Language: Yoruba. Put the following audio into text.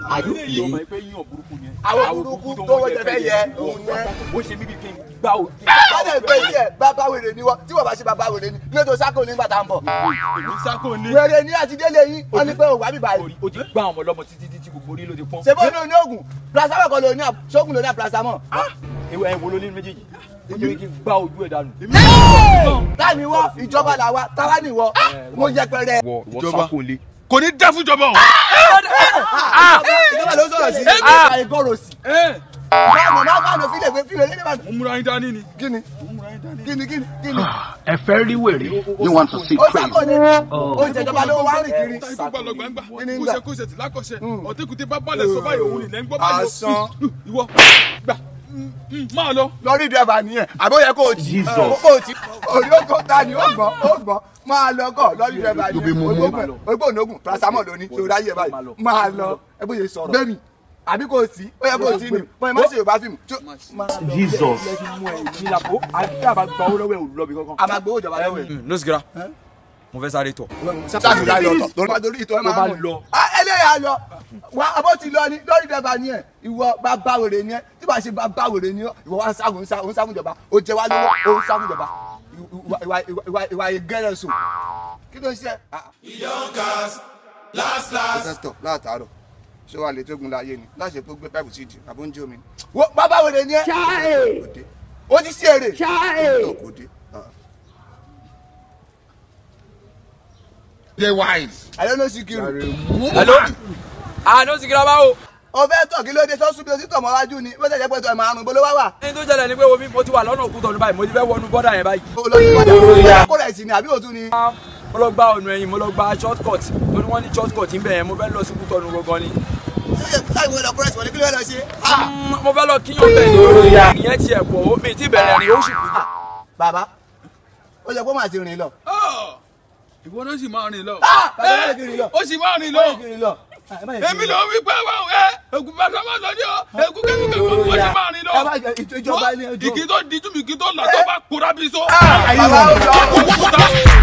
Are you playing? Àwọn burúkú tó wọ́n jẹ fẹ́ yẹ òun yẹ. Ó ṣe mí bí kí n gbá òde. Bàbá ìgbẹ́ yẹ bàbá wèrè ni wọ́n tí wọ́n bá ṣe bàbá wèrè ni ní ètò sákò nígbà tá à ń bọ̀. Èmi sákò ní. Wèrè ni àti délé yín wọ́n ní pé òwà bíbá yìí. O ti gbá àwọn ọlọ́mọ títí títí gbogbo orí ló ti pọ́n. Ṣé bó ní oògùn plasama kan ló ní ṣóògùn ló ní plasama. Ewé ẹ wo ló ní méjèèjì. Ó jẹ́ kí n gbá ojú ẹ̀ dànù. Táni wọ́ ìjọba làwa táwa ni wọ́ mo yẹpẹrẹ. Ìwọ sákò lé. Kò ní dá fúnjọba o. Ìjọba ló sọ̀rọ̀ sí àìgọ́rọ̀ sí. Báwo máa bá lọ fílẹ̀ fílẹ̀ lé Mo múra yín dání ni. Kíni kíni kíni kíni. Ẹ fẹ́ rí wèrè. You want to see Ó sákò crazy? ní ó jẹjọba ló wá rìn kiri. Táyì gbọ́ lọ gbangba. Kíni ń gbà? Kúṣe kúṣe tí lákọ̀ṣe. Ọ̀tẹ́kùtẹ́ bá balẹ̀ sọ báyìí òun nílẹ̀ ń gbọ́ báyìí. Asán. Ìwọ gbà máa lọ. Lórí dẹ́fà nìyẹn àbó yẹ kó o tì kó o tì orí ó ta ni ó gbọ́n ó gbọ́n máa lọ kọ́ lórí dẹ́fà nìyẹn ogbó onógùn paracetamol lóní ṣòro ayé báyìí máa lọ ẹ bó ṣe sọ̀rọ̀ gbẹ́mì àbí kò sí ó yẹ kó o tì ní bọ́n ẹ má ṣe Yorùbá fíìmù. Jesus. A máa gbowó ìjọba lọ́wọ́ ẹ̀. Nọ́sìgìrà mo fẹ́ sáré tọ̀. Sáàsì láyọ̀ ọ̀tọ̀ lórí torí ìtọ́ ẹ máa ń lọ. Eléyà lọ wà abọ́ ti lọ ni lórí dẹ́fà ni ẹ̀ ìwọ bá wèrè ni ẹ tí bá ṣe bá wèrè ni ọ ìwọ wá ń ságun ń ságun ìjọba ó jẹ wá lówó ó ń ságun ìjọba ìwà ìgẹ́rẹ́ sùn kí ló ń ṣe. Last last. Pẹ́tọ̀ látàárọ̀ ṣé wàá lè tógun láyé ni láṣẹ pé ó gbé pẹ́ẹ̀pù sídìí àbó ń jẹ́ omi. Bàbá wèrè ni ẹ ó ti sí èrè kò dé. Dey wise. Hello, no sikiru. Hello. Ah, no sikiru báwo. O fẹ́ tọ̀ kí ló dé sọ́sùn bí o sì tọ̀ mọ́ wájú ni bó ṣe jẹ́ pé tọ̀ ẹ̀ márùn-ún bó ló wá wà. Ní tó ṣẹlẹ̀ ni pé omi mo ti wà lọ́nà òkúta ọ̀nù báyìí mo ti fẹ́ wọnú bọ́dà yẹn báyìí. O lọ sí bọ́dà kó rẹ̀ sí ni àbí òtún ni. Mo lọ gba ọ̀nà ẹ̀yìn mo lọ gba short cut torí wọ́n ní short cut ń bẹ̀ yẹn mo fẹ́ lọ sí Kútọ̀nù gangan ni. Láì wọ́n lọ kó rẹ̀ sí wọlé kí ló fẹ́ lọ ṣe. Mo fẹ́ lọ kíyàn bẹ̀ ni ìyẹn tiẹ̀ pọ̀ mi ti bẹ̀rẹ̀ rìn ó sì kú. Bàbá ó yẹ kó máa ti rìn lọ. Ìwọ náà sì máa rìn lọ. Bàbá Ó sì máa rìn lọ. Èmi ló wí pé wọ́n ẹ ègún bá sọ́mọ́ sọ ní o ègún kẹ́kọ̀ọ́ kẹ́kọ̀ọ́ ó sì máa rìn lọ. Ìkí tó dijú mi kí tó là tó bá kóra bí so. Bàbá ó lọ.